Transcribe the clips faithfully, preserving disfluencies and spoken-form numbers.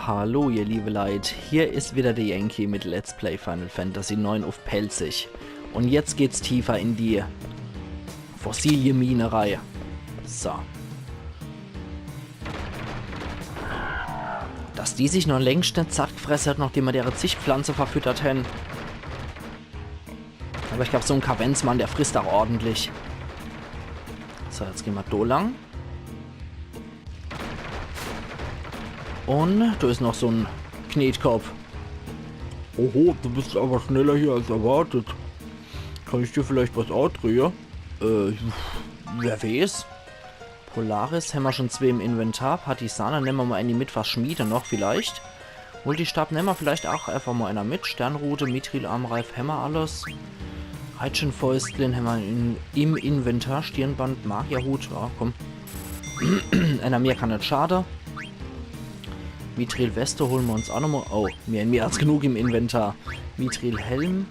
Hallo, ihr liebe Leit, hier is wieder der Yankee mit Let's Play Final Fantasy neun uff Pälzisch. Und jetzt geht's tiefer in die Fossilienminerei. So. Dass die sich noch längst net satt gefresse hat, nachdem mer dere zig Pflanze verfüttert hen. Aber ich glaub, so en Kavenzmann, der frisst auch ordentlich. So, jetzt gehn mer do lang. Und do is noch so en Knetkopp. Oho, du bist aber schneller hier als erwartet. Kann ich dir vielleicht was andrehe? Äh, wer weeß? Polaris, hämmer schon zwee im Inventar. Partisana, nemme mer mal ääni mit, was schmiede noch vielleicht. Multistab nemme mer vielleicht auch einfach mal ääner mit. Sternrute, Mithril, Armreif, hämmer alles. Reitschinfäustlin hämmer in, im Inventar. Stirnband, Magierhut, ja, komm. Ääner mehr kann net schade. Mithril-Weste hole mer uns auch nochmal. Oh, mir, mir als genug im Inventar. Mithril-Helm,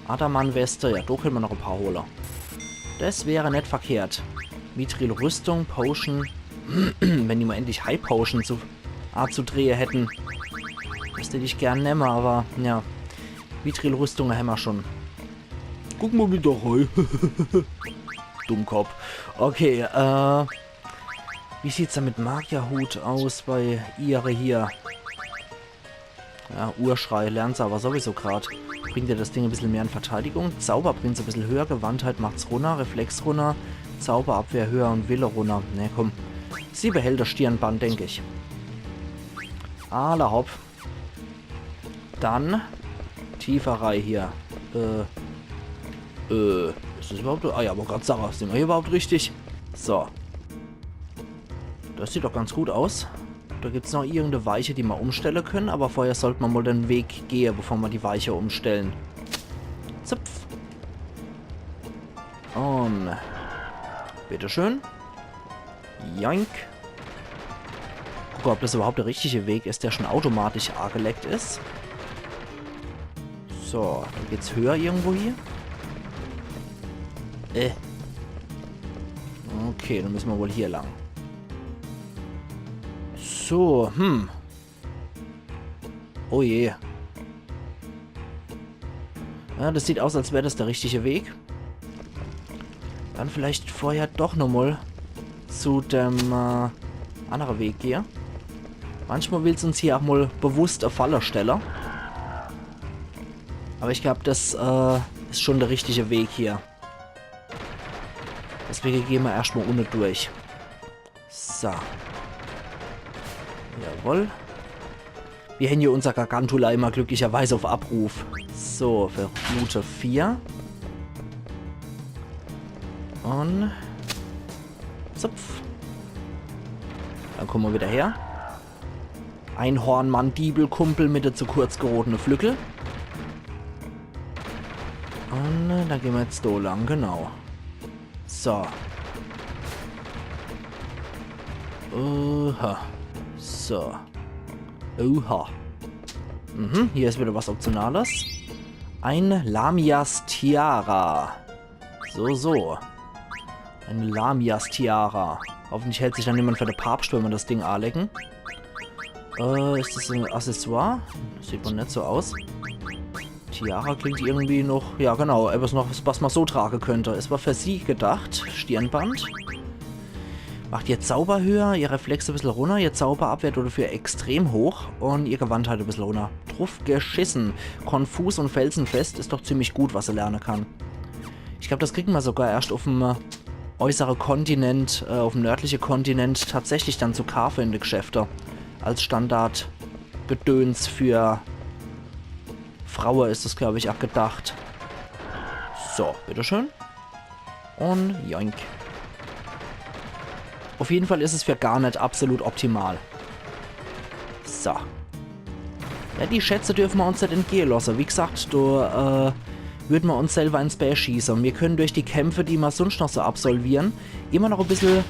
Adamant-Weste, ja, do könne mer noch e paar hole. Das wär net verkehrt. Mithril-Rüstung, Potion. Wenn die mal endlich High Potion zu, anzudrehe hätten. Das tät ich gern nemme, aber ja. Mithril-Rüstung hämmer schon. Guck mal wieder rein. Dummkopf. Okay, äh. Wie sieht's denn mit Magierhut aus bei ihre hier? Ja, Urschrei lernt se aber sowieso grad. Bringt ihr das Ding e bissel mehr in Verteidigung. Zauber bringt's e bissel höher. Gewandtheit macht's runner. Reflex runner. Zauberabwehr höher und Wille runner. Ne, komm. Sie behält das Stirnband, denk ich. Alla hopp. Dann tiefer rei hier. Äh. Äh. Is das überhaupt. Ah ja, aber grad Sarah, sind wir hier überhaupt richtig? So. Das sieht doch ganz gut aus. Da gibt's noch irgendeine Weiche, die mer umstelle können, aber vorher sollte mer mal den Weg gehe, bevor mer die Weiche umstellen. Zupf. Und bitteschön. Joink. Gucke, ob das überhaupt der richtige Weg is, der schon automatisch agelegt is. So, dann geht's höher irgendwo hier. Äh. Okay, dann müssen wir wohl hier lang. So, hm. Oh je. Ja, das sieht aus, als wär das der richtige Weg. Dann vielleicht vorher doch nochmal zu dem, äh, andere Weg gehe. Manchmal will's uns hier auch mal bewusst e Falle stelle. Aber ich glaub, das, äh, is schon der richtige Weg hier. Deswege gehe mer erscht mal unne durch. So. Jawohl. Wir hän hier unser Gargantula immer glücklicherweise auf Abruf. So, für Route vier. Und zupf. Dann komme mer wieder her. Einhorn-Mandibel-Kumpel mit de zu kurz gerotene Flügel. Und, äh, dann gehe mer jetzt do lang, genau. So. Oha. So. Oha. Mhm, hier is wieder was Optionales. Ein Lamias-Tiara. So, so. Eine Lamias-Tiara. Hoffentlich hält sich dann niemand für de Papst, wenn mer das Ding anlegen. Äh, is das e Accessoire? Das sieht mer net so aus. Tiara klingt irgendwie noch, ja genau, etwas noch, was mer so trage könnte. Es war für sie gedacht. Stirnband. Macht ihr Zauber höher, ihr Reflex e bissel runner, ihr Zauberabwehr dafür extrem hoch und ihr Gewandtheit e bissel runner. Druff geschissen. Konfus und felsenfest is doch ziemlich gut, was se lerne kann. Ich glaub, das kriegen mer sogar erscht auf dem, äh, äußere Kontinent, äh, auf dem nördliche Kontinent tatsächlich dann zu kaafe in de Geschäfte. Als Standardgedöns für Fraue is es, glaub ich, auch gedacht. So, bitteschön. Und joink. Auf jeden Fall is es für Garnet absolut optimal. So. Ja, die Schätze dürfe mer uns net entgehe lasse. Wie gesagt, do, äh, würd mer uns selber ins Bää schieße. Und mir können durch die Kämpfe, die mer sonst noch so absolvieren, immer noch e bissel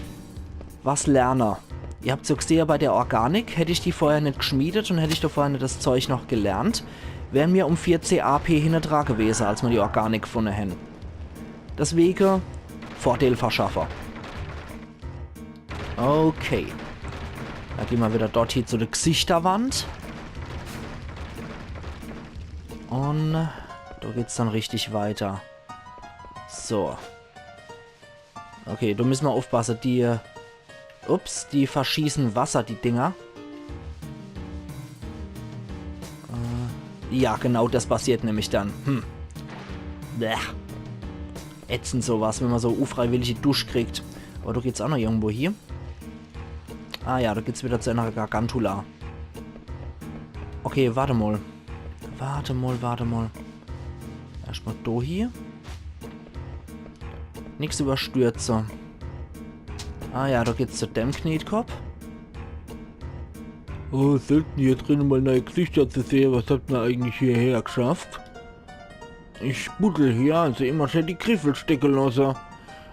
was lerne. Ihr habt's ja gesehe, bei der Organik hätt ich die vorher net geschmiedet und hätt ich da vorher net das Zeug noch gelernt, wären mir um vier C A P hinne dra gewese, als mer die Organik gefunne hän. Deswege Vorteil verschaffe. Okay. Do gehn mer wieder dort hie zu de Gsichterwand. Un do geht's dann richtig weiter. So. Okay, do misse mer uffpasse. Die, äh, ups, die verschießen Wasser, die Dinger. Äh, ja, genau das passiert nämlich dann. Hm. Bäh. Ätzend so was, wenn mer so unfreiwillig die Dusch kriegt. Awwer do geht's aa noch irgendwo hie. Ah ja, do geht's wieder zu ener Gargantula. Okay, wart emol. Wart emol, wart emol. Erschtmol do hie. Nix iwwerstürze. Ah ja, do geht's zu dem Knetkopp. Oh, selten hier drin mol neie Gsichter zu sehe. Was hat mer eigentlich hierher gschafft? Ich buddel hier, also immer schää die Griffel stecke losse.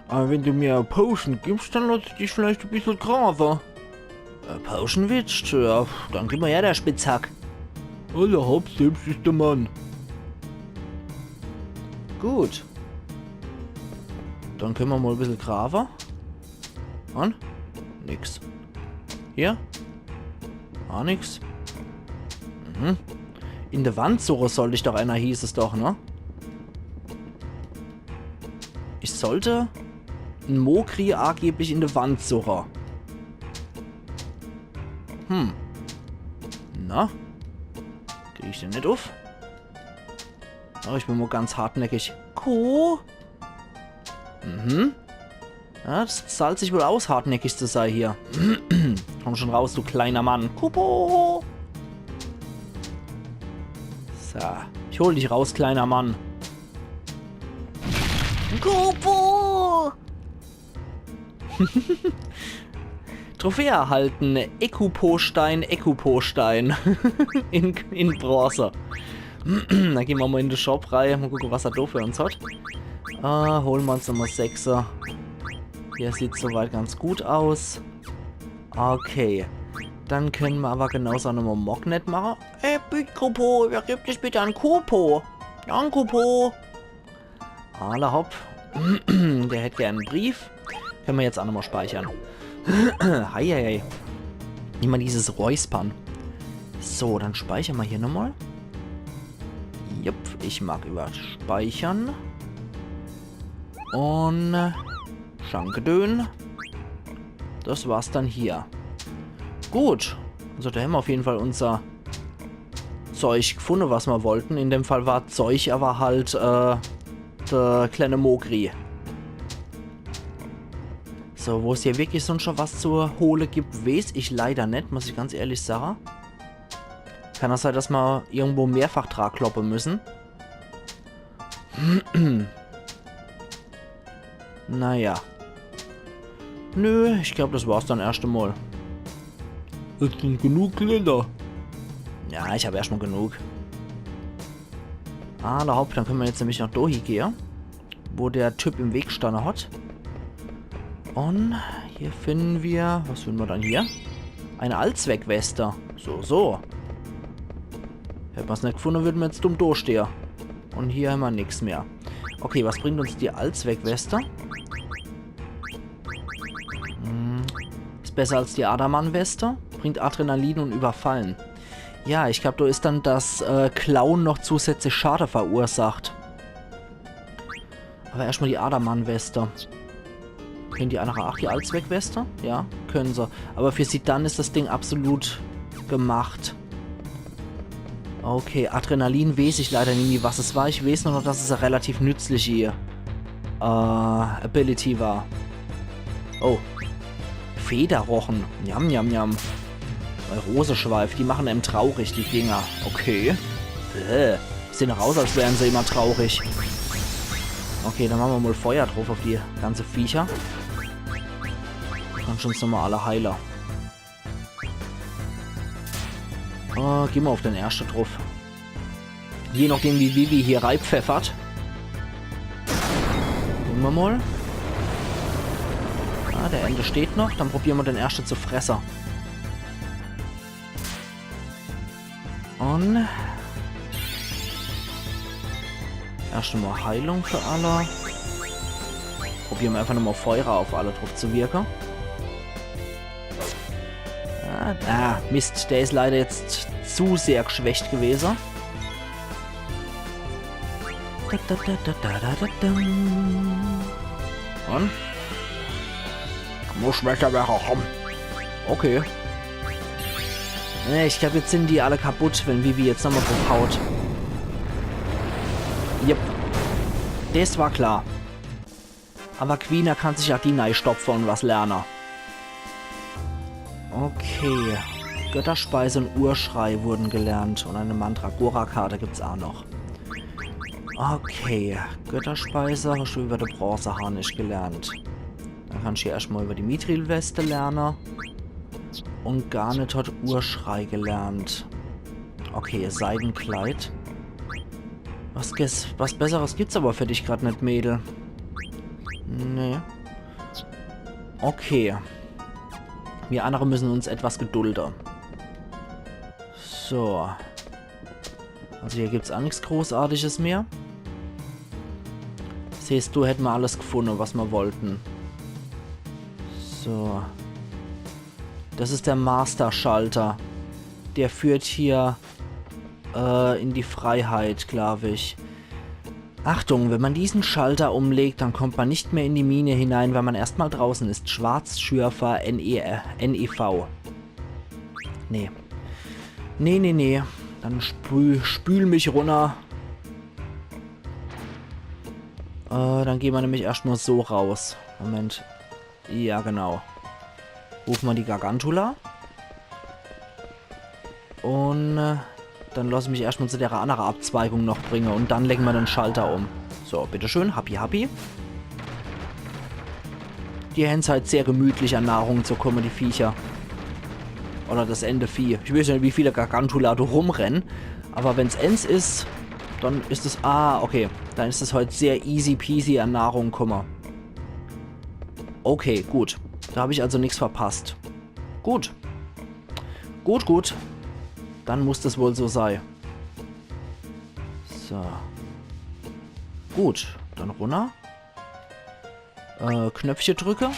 Awwer wenn du mer e Potion gibscht, dann loss ich dich vielleicht e bissel grave. Äh, Potion witscht? Ja, dann gib mer her, der Spitzhack. Alla hopp, selbscht is de Mann. Gut. Dann kenne mer mol e bissel grave. Un? Nix. Hier? Aa nix. Mhm. In de Wand suche sollt ich doch ener, hieß es doch, ne? Ich sollt en Mogri ageblich in de Wand suche. Hm. Na? Krieg ich den net uff? Awwer ich bin mol ganz hartnäckig. Kuh? Mhm. Ja, das zahlt sich wohl aus, hartnäckig zu sei hier. Komm schon raus, du kleiner Mann. Kupo! So, ich hol dich raus, kleiner Mann. Kupo! Trophäe erhalten. Ekupo-Stein, Ekupo-Stein. In, in Bronze. Dann gehn mer mol in de Shop rei. Mol gucke, was er do für uns hat. Äh, hole mer uns nochmol Sechser. Der sieht soweit ganz gut aus. Okay. Dann kenne mer awwer genauso nochmol Mognet mache. Ey, Kupo, wer gibt dich bitte en Kupo? Danke, Kupo. Alla hopp. Der hätt gern en Brief. Kenne mer jetzt aa nochmol speichere. Heieiei. Immer dieses Räuspern. So, dann speichere mer hier nochmol. Jupp, ich mag iwwer speichere. Un Schankdöhn. Das war's dann hier. Gut. Also do hämmer uff jeden Fall unser Zeug gfunne, was mer wollten. In dem Fall war Zeug awwer halt, äh, de kleine Mogri. So, wo's hier wirklich sunscht noch was zu hole gibt, weeß ich leider net, muss ich ganz ehrlich sage. Kann aa sei, dass mer irgendwo mehrfach dra kloppe müsse. Naja. Nö, ich glaab, das war's dann erscht emol. Is dann genug, Kleiner? Ja, ich hab erscht mol genug. Alla hopp, dann kenne mer jetzt nämlich noch do hie gehe, wo der Typ im Weg gstanne hat. Un hier finne mer, was finne mer dann hier? Eine Allzweckweste. So, so. Hätt mer's net gfunne, würd mer jetzt dumm do stehe. Un hier hämmer nix mehr. Okay, was bringt uns die Allzweckweste? Hm, is besser als die Adaman-Weste. Bringt Adrenalin un Überfallen. Ja, ich glaab, do is dann das, äh, Klauen noch zusätzlich Schade verursacht. Awwer erscht mol die Adaman-Weste. Kenne die annere aa die Allzweckweste? Ja, kenne se. Awwer für Zidane is das Ding absolut gemacht. Okay, Adrenalin weeß ich leider nimmi, was es war. Ich weeß nur noch, dass es e relativ nützliche, äh, Ability war. Oh. Federrochen. Njam, njam, njam. Bei Roseschweif, die mache em traurig, die Dinger. Okay. Bäh. Sehn aus, als wäre se immer traurig. Okay, dann mache mer mol Feuer druff uff die ganze Viecher. Dann schun sinn mer alle heiler. Äh, gehn mer uff den erschte druff. Je nochdem, wie Vivi hier reipfeffert. Gucke mer mol. Ah, der Ende steht noch. Dann probiere mer, den erschte zu fresse. Un erscht mol Heilung für alle. Probiere mer einfach nochmol Feuer uff alle druff zu wirke. Ja, Ah, Mist, der is leider jetzt zu sehr gschwächt gewese. Und? Muss besser wäre, komm. Okay. Nee, ich glaab, jetzt sin die alle kaputt, wenn Vivi jetzt nochmal druffhaut. Yep. Des war klar. Aber Quina kann sich ja die neistopfe und was lerne. Okay. Götterspeise und Urschrei wurden gelernt. Und eine Mandragora-Karte gibt's auch noch. Okay. Götterspeise hast du über de Bronzeharnisch gelernt. Dann kannst du hier erstmal über die Mithril-Weste lerne. Und Garnet hat Urschrei gelernt. Okay, Seidenkleid. Was, ges- was Besseres gibt's aber für dich grad net, Mädel. Nee. Okay. Wir andere müssen uns etwas gedulde. So. Also hier gibt's auch nix Großartiges mehr. Siehst du, hätten wir alles gefunden, was wir wollten. So. Das ist der Master-Schalter. Der führt hier äh, in die Freiheit, glaub ich. Achtung, wenn man diesen Schalter umlegt, dann kommt man nicht mehr in die Mine hinein, weil man erstmal draußen ist. Schwarzschürfer N E, äh, N E V. Nee. Nee, nee, nee. Dann spül, spül mich runter. Äh, dann gehen wir nämlich erstmal so raus. Moment. Ja, genau. Rufen wir die Gargantula. Und äh, dann lass mich erstmal zu der anderen Abzweigung noch bringen und dann legen wir den Schalter um. So, bitteschön, happy, happy. Die hän's halt sehr gemütlich an Nahrung zu kommen, die Viecher. Oder das ende Vieh. Ich weiß nicht, wie viele Gargantula da rumrennen. Aber wenn's ens is, dann is es... Ah, okay. Dann is es halt sehr easy peasy an Nahrung kommen. Okay, gut. Da hab ich also nix verpasst. Gut. Gut, gut. Dann muss das wohl so sei. So. Gut, dann runter. Äh, Knöpfche drücke.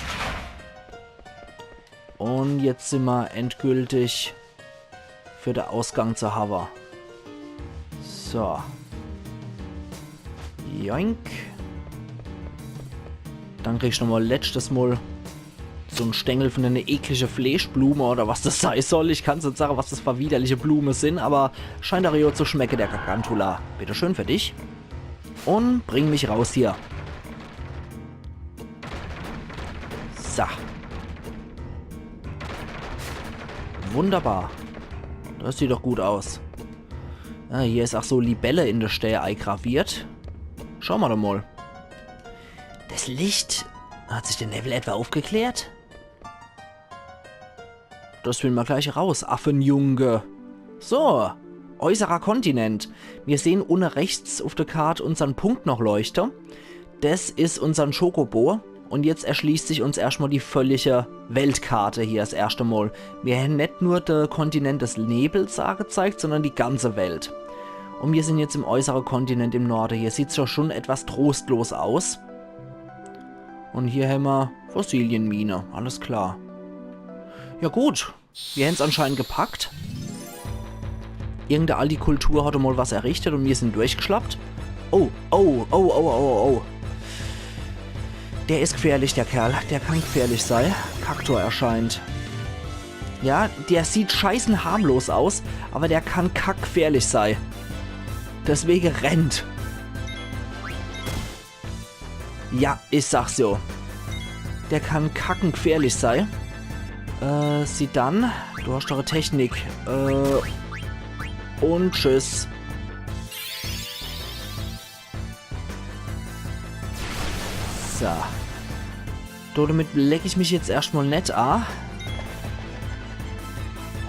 Und jetzt sin wir endgültig für de Ausgang zu Haver. So. Joink. Dann krieg ich nochmal letztes Mal so'n Stängel von einer eklige Fleischblume oder was das sei soll. Ich kann's net sagen, was das für widerliche Blume sin, aber scheint auch jo zu schmecke, der Gargantula. Bitteschön für dich. Und bring mich raus hier. So. Wunderbar. Das sieht doch gut aus. Ah, hier is auch so Libelle in der Stää eigraviert. Schau mal da mal. Das Licht. Hat sich der Newwel etwa aufgeklärt? Das finden wir gleich raus, Affenjunge. So, äußerer Kontinent. Wir sehen unne rechts auf der Karte unsern Punkt noch leuchte. Das is unsern Chocobo. Und jetzt erschließt sich uns erstmal die völlige Weltkarte hier das erste Mal. Wir haben net nur der Kontinent des Nebels angezeigt, sondern die ganze Welt. Und wir sind jetzt im äußeren Kontinent im Norden. Hier sieht's ja schon etwas trostlos aus. Und hier hämmer Fossilienmine. Alles klar. Ja gut. Wir häm's anscheinend gepackt. Irgendeine alte Kultur hat mal was errichtet und wir sind durchgeschlappt. Oh, oh, oh, oh, oh, oh, oh. Der is gefährlich, der Kerl. Der kann gefährlich sei. Cactuar erscheint. Ja, der sieht scheißen harmlos aus, aber der kann kackgefährlich sei. Deswegen rennt. Ja, ich sag's jo. Der kann kackengefährlich sei. Äh, Zidane, du hast doch e Technik. Äh, und tschüss. So. Domit leck ich mich jetzt erscht mal net a.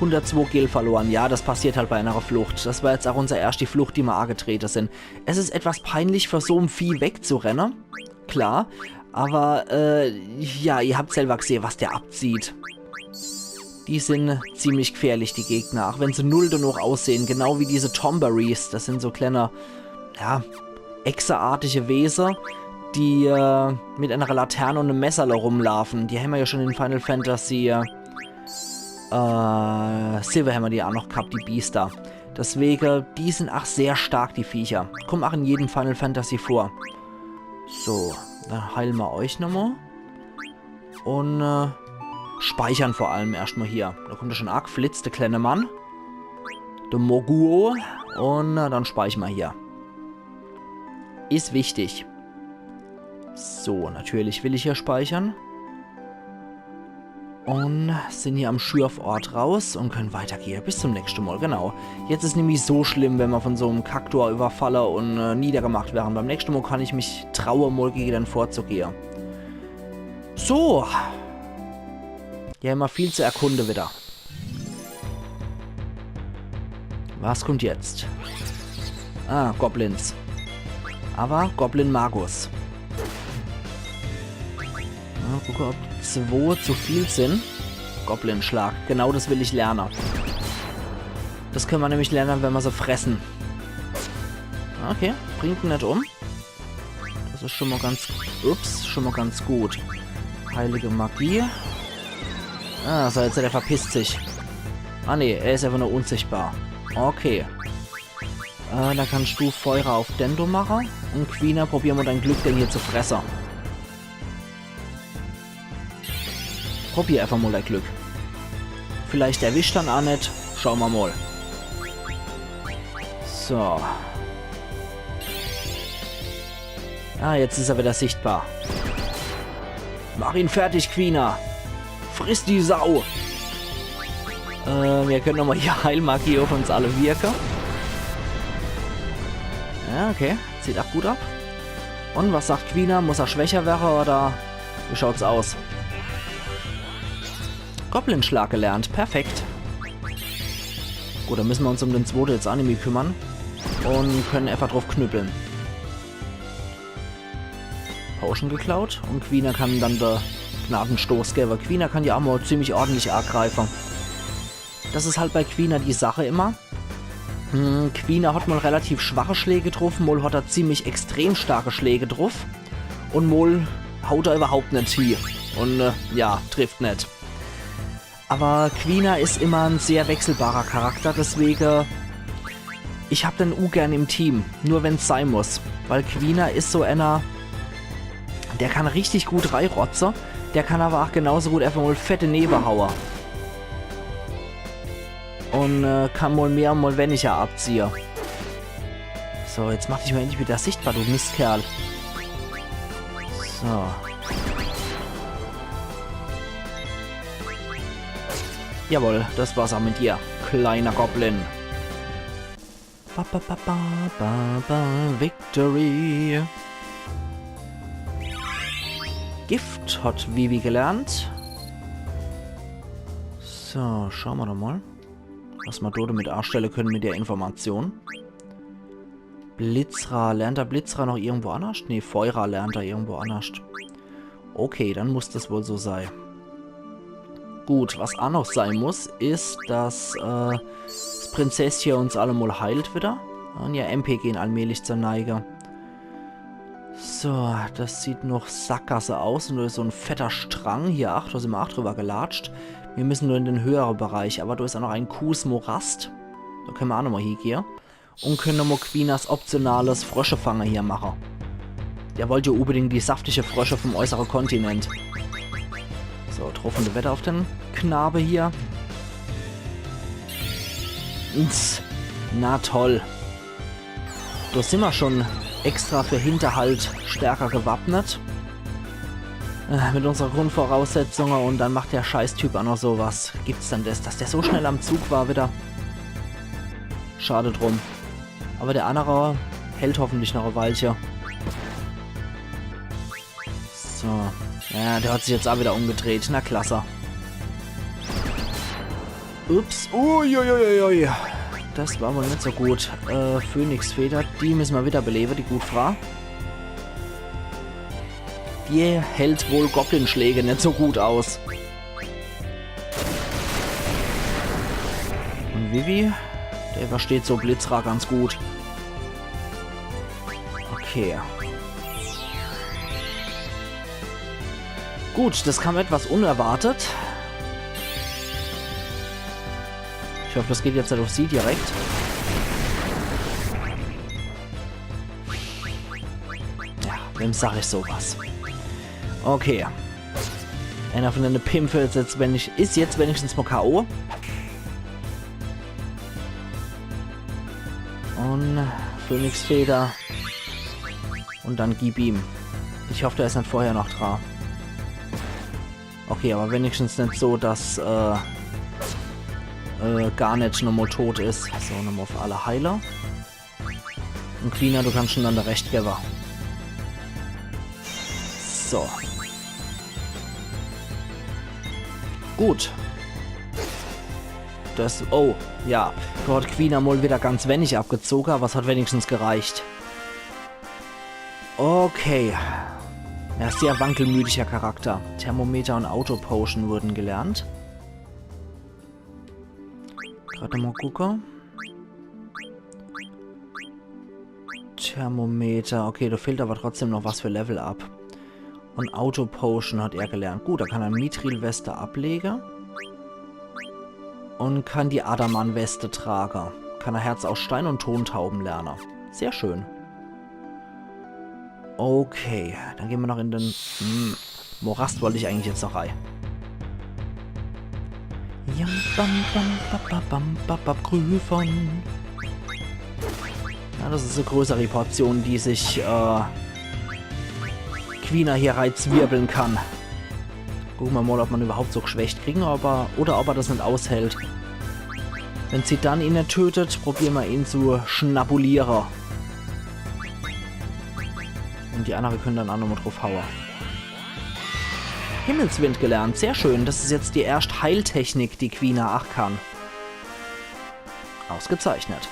Hundertzwo Gil verloren. Ja, das passiert halt bei einer Flucht. Das war jetzt auch unser erschti Flucht, die mer agetrete sin. Es is etwas peinlich, vor so'm Vieh wegzurenne. Klar. Aber, äh, ja, ihr habt selber gsehe, was der abzieht. Die sin ziemlich gfährlich, die Gegner. Auch wenn se null danach aussehen. Genau wie diese Tomberries. Das sin so kleine, ja, echseartige Wese, die, äh, mit einer Laterne und einem Messerl rumlaufen. Die hämmer ja schon in Final Fantasy, äh, Äh, Silver hämmer die ach noch gehabt, die Biester. Deswege, die sin ach sehr stark, die Viecher. Kommen ach in jedem Final Fantasy vor. So, dann heile mer euch nochmal. Un äh, speichern vor allem erscht mal hier. Da kommt er schon ach geflitzt, der kleine Mann. Der Moguo. Un äh, dann speichern mer hier. Is wichtig. So, natürlich will ich hier speichern. Un sin hier am Schürfort raus un können weitergehe. Bis zum nächschte Mal, genau. Jetzt is nämlich so schlimm, wenn mer von so em Kaktor überfalle un äh, niedergemacht wären. Beim nächschte Mal kann ich mich traue, mal gege den vorzugehe. So. Hier hämmer viel zu erkunde wieder. Was kommt jetzt? Ah, Goblins. Aber Goblin Magus. Mal gucke, ob zwo zu viel sin. Goblin-Schlag. Genau das will ich lerne. Das können mer nämlich lerne, wenn mer se fressen. Okay, bringt en net um. Das is schon mal ganz, ups, schon mal ganz gut. Heilige Magie. Ah, so, jetzt der verpisst sich. Ah nee, er is einfach nur unsichtbar. Okay. Äh, dann kannst du Feuer auf den do mache. Un Quina, probier mal dein Glück, den hier zu fresse. Probier einfach mal dein Glück. Vielleicht erwischt er'n ach net. Schau mer mal. So. Ah, jetzt is er wieder sichtbar. Mach ihn fertig, Quina. Friss die Sau. Äh, mir können nochmal hier Heilmagie auf uns alle wirke. Ja, okay. Zieht ach gut ab. Un was sagt Quina? Muss er schwächer werre oder wie schaut's aus? Goblin-Schlag gelernt. Perfekt. Gut, dann müssen mer uns um den zwote jetzt ach nimmi kümmern. Un können einfach drauf knüppeln. Potion geklaut. Un Quina kann dann de Gnadenstoß gewwe. Quina kann ja ach mal ziemlich ordentlich agreife. Das is halt bei Quina die Sache immer. Hm, Quina hat mal relativ schwache Schläge druff, mal hat er ziemlich extrem starke Schläge druff. Un mal haut er überhaupt net hie. Un äh, ja, trifft net. Aber Quina is immer en sehr wechselbarer Charakter, deswege ich hab den ugern im Team, nur wenn's sei muss. Weil Quina is so einer, der kann richtig gut reirotze, der kann aber ach genauso gut einfach mal fette Newe haue. Un äh, kann mal mehr, mal weniger abziehe. So, jetzt mach dich mal endlich wieder sichtbar, du Mistkerl. So. Jawohl, das war's auch mit dir, kleiner Goblin. Ba, ba, ba, ba, ba, ba, Victory. Gift hat Vivi gelernt. So, schaue mer doch mal, was mer dort damit anstelle können mit der Information. Blitzra, lernt er Blitzra noch irgendwo annerscht? Nee, Feura lernt er irgendwo annerscht. Okay, dann muss das wohl so sei. Gut, was auch noch sei muss, is, dass äh, das Prinzesschen uns alle mal heilt wieder. Un ihr M P gehen allmählich zur Neige. So, das sieht noch Sackgasse aus un da is so en fetter Strang hier. Ach, da sin mer auch drüber gelatscht. Mir müssen nur in den höhere Bereich, aber da is auch noch en Kuhs Morast. Da können mer auch nochmal hiegehe. Un können nochmal Quinas optionales Fröschefange hier mache. Der wollt ja unbedingt die saftige Frösche vom äußere Kontinent. So, truffende Wette auf den Knabe hier. Ns. Na toll. Da sin mer schon extra für Hinterhalt stärker gewappnet. Äh, mit unsere Grundvoraussetzungen un dann macht der Scheißtyp auch noch so was. Gibt's denn das, dass der so schnell am Zug war wieder? Schade drum. Aber der andere hält hoffentlich noch e Weilche. So. Ja, der hat sich jetzt auch wieder umgedreht. Na klasse. Ups. Uiuiuiui. Das war wohl net so gut. Äh, Phönixfeder, die müssen mer wieder belebe, die gut Frau. Die hält wohl Goblin-Schläge net so gut aus. Un Vivi, der übersteht so Blitzra ganz gut. Okay. Gut, das kam etwas unerwartet. Ich hoff, das geht jetzt net auf sie direkt. Ja, wem sag ich sowas? Okay. Einer von dene Pimpfe is jetzt, wenn ich, is jetzt wenigstens mol K O. Und Phönixfeder. Und dann gib ihm. Ich hoff, der is net vorher noch dra. Okay, aber wenigstens net so, dass äh, äh, Garnet nochmol tot is. So, nochmol auf alle Heiler. Und Quina, du kannst schon dann der Recht gewwe. So. Gut. Das, oh, ja. Do hat Quina mol wieder ganz wenig abgezoge, aber es hat wenigstens gereicht. Okay. Ja, sehr wankelmütiger Charakter. Thermometer und Auto-Potion wurden gelernt. Grad mol gucke. Thermometer. Okay, da fehlt aber trotzdem noch was für Level Up. Und Auto Potion hat er gelernt. Gut, da kann er Mithril-Weste ablege. Und kann die Adaman-Weste trage. Kann er Herz aus Stein und Tontauben lerne. Sehr schön. Okay, dann gehen wir noch in den... Hm, Morast wollte ich eigentlich jetzt noch rei. Jam, bam, bam, ba, ba, bam, ba, ba, Grüfern. Ja, das is e größere Portion, die sich äh, Quina hier reizwirbeln kann. Gucke mer mol, ob mer überhaupt so geschwächt kriegen, aber, oder ob er das net aushält. Wenn Zidane ihn net tötet, probiere mer ihn zu schnabuliere. Und die andere können dann auch nochmal drauf haue. Himmelswind gelernt, sehr schön. Das is jetzt die erscht Heiltechnik, die Quina ach kann. Ausgezeichnet.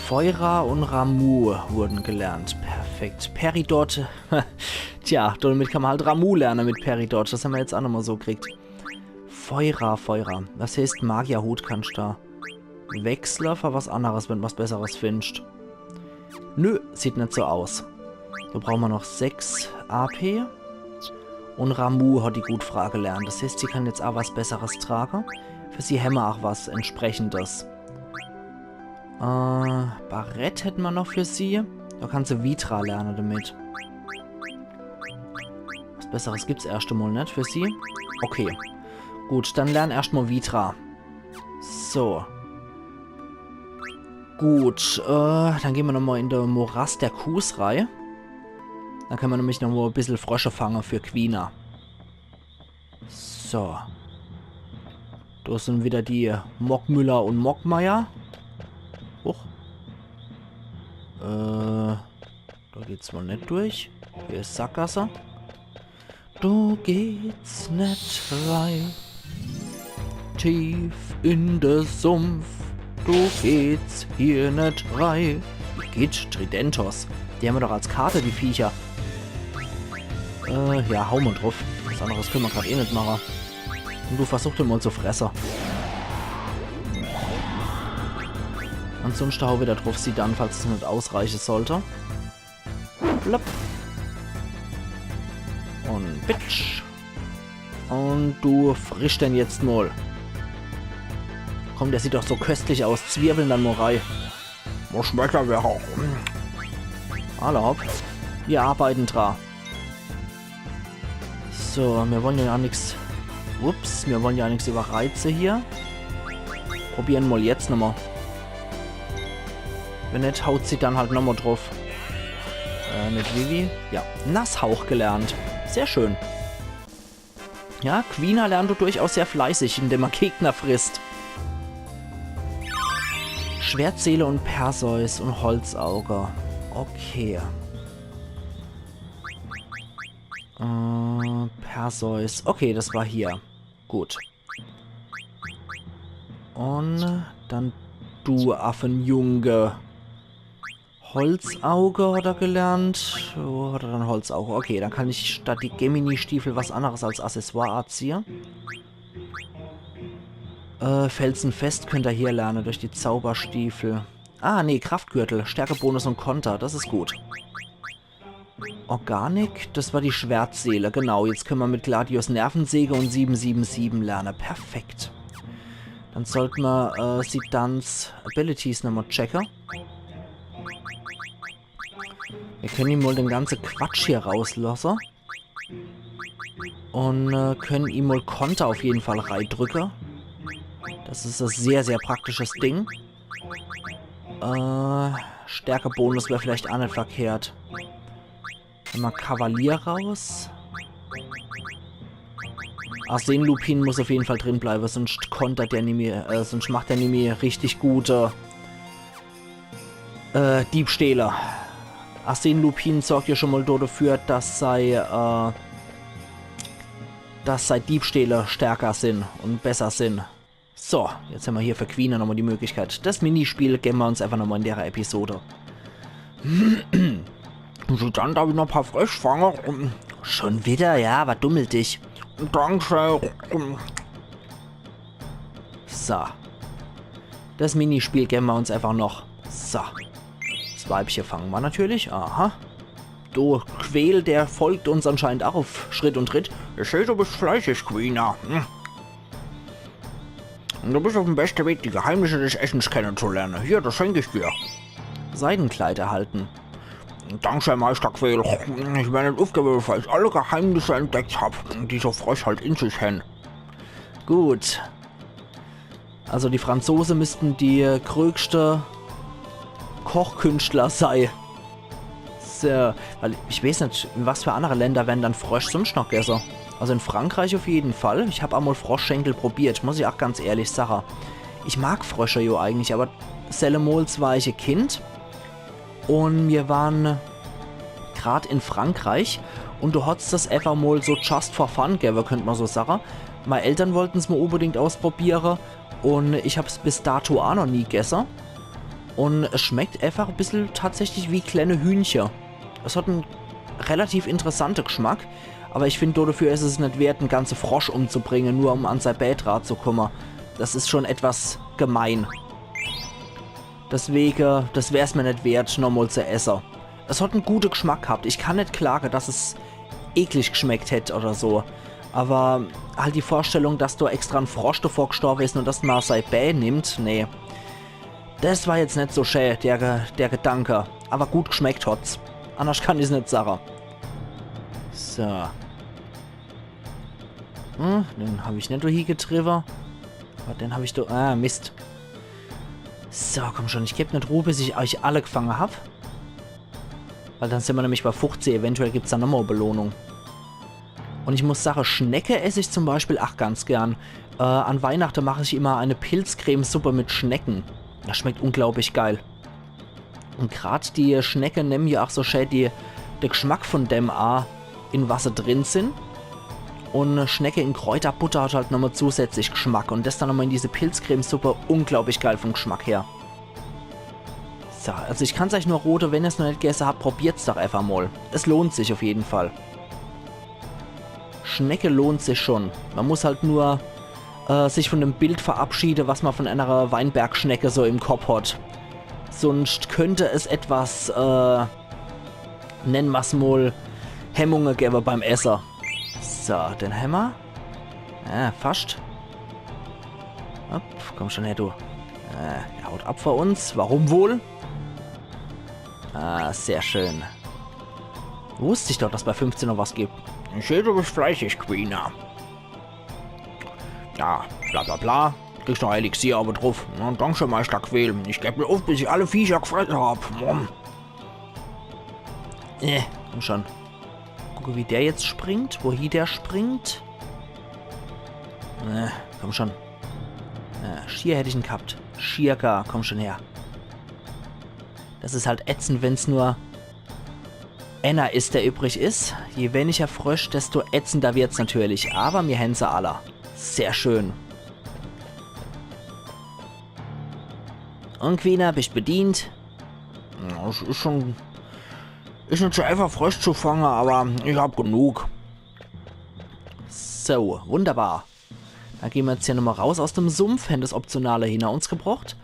Feura und Ramuh wurden gelernt. Perfekt. Peridot. Tja, damit kann mer halt Ramuh lerne mit Peridot. Das hämmer jetzt auch nochmal so gekriegt. Feura, Feura. Das heißt, Magierhut kannst du wechsle für was anderes, wenn du was Besseres findest. Nö, sieht net so aus. Da brauche mer noch sechs A P. Und Ramuh hat die gut Frage gelernt. Das heißt, sie kann jetzt auch was Besseres trage. Für sie hämmer auch was Entsprechendes. Äh, Barett hätte mer noch für sie. Da kann se Vitra lerne damit. Was Besseres gibt's erscht emol net für sie. Okay. Gut, dann lern erscht mol Vitra. So. Gut, äh, dann gehen mer nochmal in de Morast der Qus rei. Dann können mer nämlich nochmal e bissel Frösche fange für Quina. So. Da sind wieder die Mockmüller und Mockmeier. Huch. Äh, da geht's wohl net durch. Hier is Sackgasse. Da geht's net rei. Tief in de Sumpf. Da geht's hier net rei. Wie geht Tridentos? Die hämmer doch als Karte, die Viecher. Äh, ja, hau mer drauf. Was anderes können mer grad eh net mache. Und du versuch den mal zu fresse. Ansonsten hau wieder drauf, Zidane, falls es net ausreiche sollte. Blub. Und Bitch. Und du frisch den jetzt mal. Komm, der sieht doch so köstlich aus. Zwirbeln dann mal rei. Wo schmeckt er, wäre auch. Alla hopp. Wir arbeiten dra. So, mir wollen ja nix. Ups, mir wollen ja nix überreize hier. Probieren mal jetzt nochmal. Wenn net, haut sie dann halt nochmal drauf. Äh, mit Vivi. Ja, Nasshauch gelernt. Sehr schön. Ja, Quina lernt durchaus sehr fleißig, indem er Gegner frisst. Schwertseele und Perseus und Holzauge. Okay. Äh, Perseus. Okay, das war hier. Gut. Und dann du Affenjunge. Holzauge hat er gelernt. Wo hat er dann Holzauge? Okay, dann kann ich statt die Gemini-Stiefel was anderes als Accessoire anziehe. Äh, Felsenfest könnt er hier lerne durch die Zauberstiefel. Ah, nee, Kraftgürtel, Stärkebonus und Konter, das is gut. Organic, das war die Schwertseele, genau. Jetzt können mer mit Gladius Nervensäge und sieben sieben sieben lerne. Perfekt. Dann sollt mer äh, Zidanes Abilities nochmal checke. Mir kenne ihm mol den ganze Quatsch hier rauslosse. Un äh, kenne ihm mol Konter auf jeden Fall reidrücke. Das is e sehr, sehr praktisches Ding. Äh, Stärkebonus wär vielleicht aa net verkehrt. Nemme mer Kavalier raus. Arsenlupin muss auf jeden Fall drin bleibe, sunscht kontert der nimmi, äh, sunscht macht der nimmi richtig gute äh, Diebstähle. Arsenlupin sorgt ja schon mol do dafür, dass sei, äh, dass sei Diebstähle stärker sin un besser sin. So, jetzt hämmer hier für Quina nochmal die Möglichkeit. Das Minispiel gemme mer uns einfach nochmal in der Episode. So, dann darf ich noch e paar Frösch fange. Schon wieder? Ja, was dummelt dich? Dankeschön. So. Das Minispiel gemme mer uns einfach noch. So. Das Weibche fange mer natürlich. Aha. Du, Quäl, der folgt uns anscheinend auch auf Schritt und Tritt. Ich seh, du bist fleißig, Quina. Hm. Und du bist auf dem besten Weg, die Geheimnisse des Essens kennenzulernen. Hier, das schenke ich dir. Seidenkleid erhalten. Danke, Meister Quäl. Ich wär net aufgewwe, bevor ich alle Geheimnisse entdeckt hab, die so Frösch halt in sich hän. Gut. Also die Franzose müssten die größte Kochkünstler sei. So, weil ich weeß net, in was für andere Länder werden dann Frösch sunscht noch gesse. Also in Frankreich auf jeden Fall. Ich hab emol Froschschenkel probiert, muss ich auch ganz ehrlich sache. Ich mag Frösche jo eigentlich, aber sellemols war ich e Kind. Un mir waren grad in Frankreich un do hat's das einfach mol so just for fun gewwe, könnt mer so sache. Mei Eltern wollten's mol unbedingt ausprobiere un ich hab's bis dato aa noch nie gesse. Un es schmeckt einfach e bissel tatsächlich wie kleine Hühncher. Es hat en relativ interessante Geschmack, aber ich find, dodefür is es net wert, en ganze Frosch umzubringe, nur um an sei Bää dra zu kumme. Das is schon etwas gemein. Deswege, das wär's mir net wert, nochmol zu esse. Es hat en gute Geschmack gehabt. Ich kann net klage, dass es eklig geschmeckt hätt oder so. Aber halt die Vorstellung, dass do extra en Frosch davor gestorbe is un dass ma sei Bää nimmt, nee. Das war jetzt net so schä, der, Ge- der Gedanke. Aber gut geschmeckt hat's. Anders kann ich's net sache. So. Hm, den hab ich net do hie getriwwe. Aber den hab ich do. Ah, Mist. So, komm schon, ich geb net Ruh, bis ich euch alle gefange hab. Weil dann sin mer nämlich bei fuchzeh, eventuell gibt's dann nochmol e Belohnung. Un ich muss sache, Schnecke ess ich zum Beispiel ach ganz gern. Äh, an Weihnachte mach ich immer eine Pilzcremesuppe mit Schnecken. Das schmeckt unglaublich geil. Un grad die Schnecke nemmen ja ach so schä die, de Geschmack von dem a, in was se drin sin. Un Schnecke in Kräuterbutter hat halt nochmol zusätzlich Geschmack. Un das dann nochmol in diese Pilzcremesuppe, unglaublich geil vom Geschmack her. So, also ich kann's euch nur rode, wenn ihr's noch net gesse habt, probiert's doch einfach mol. Es lohnt sich auf jeden Fall. Schnecke lohnt sich schon. Man muss halt nur äh, sich von dem Bild verabschiede, was man von einer Weinbergschnecke so im Kopp hat. Sunscht könnte es etwas, äh, nenne mer's mol, Hemmunge gewwe beim Esse. So, den hämmer. Ja, fascht. Hopp, komm schon her, du. Äh, er haut ab vor uns. Warum wohl? Ah, sehr schön. Wusst ich doch, dass bei fünfzeh noch was gibt. Ich seh, du bist fleißig, Quina. Ja, bla bla bla. Kriegst noch Elixier owe druff. Na, danke, Meister Quäl. Ich geb net uff, bis ich alle Viecher gefresse hab. Mumm. Äh, komm schon. Gucke, wie der jetzt springt, wohie der springt. Äh, komm schon. Äh, schier hätt ich en gehabt. Schier gar, komm schon her. Das is halt ätzend, wenn's nur enner is, der übrig is. Je weniger Frösch, desto ätzender wird's natürlich. Aber mir hänn se alle. Sehr schön. Un Quina, bist bedient? Ja, es is schon, is net so einfach, Frösch zu fange, aber ich hab genug. So, wunderbar. Dann gehn mer jetzt hier nochmol raus aus dem Sumpf, hänn das Optionale hinner uns gebrocht.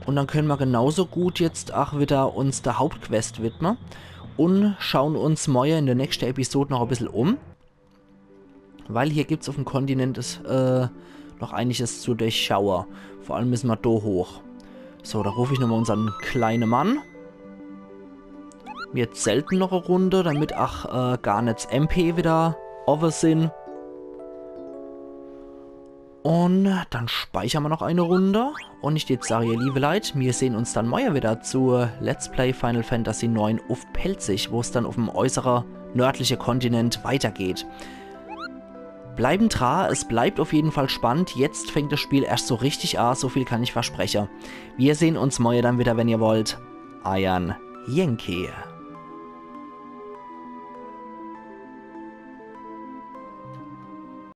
Un dann könne mer genauso gut jetzt ach wieder uns der Hauptquest widme un schauen uns morje in der nächste Episode noch e bissel um. Weil hier gibt's uff'm Kontinent is, äh, noch einiges zu durchschaue. Vor allem misse mer do hoch. So, do ruf ich nochmol unsern kleine Mann. Mir zelten noch e Runde, damit ach äh, Garnets M P wieder owwe sin. Un dann speichern mer noch e Runde. Un ich würd sage, ihr liewe Leit, mir sehn uns dann morje wieder zu Let's Play Final Fantasy neun uff Pälzisch, wo's dann uffm äußere nördliche Kontinent weitergeht. Bleiben dra, es bleibt uff jeden Fall spannend. Jetzt fängt des Spiel erscht so richtig a, so viel kann ich verspreche. Mir sehn uns morje dann wieder, wenn ihr wollt. Eiern Yankee.